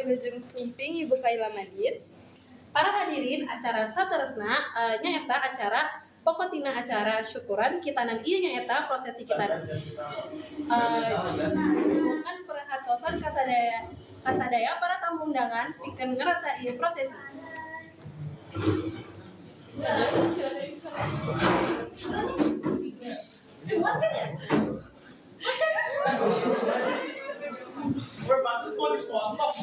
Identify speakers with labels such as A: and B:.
A: Wilujeng Sumping, Ibu Kaila Madin.
B: Para hadirin, acara sateresna nyaeta acara pokok tina acara syukuran khitanan ieu nyaeta prosesi khitanan. Nyuhunkeun perhatosan kasadaya kasadaya para tamu undangan pikeun ngerasa ieu prosesi.
A: Nah, silakan ke sana. Muat kan ya?
C: Gue patut mau dipotong.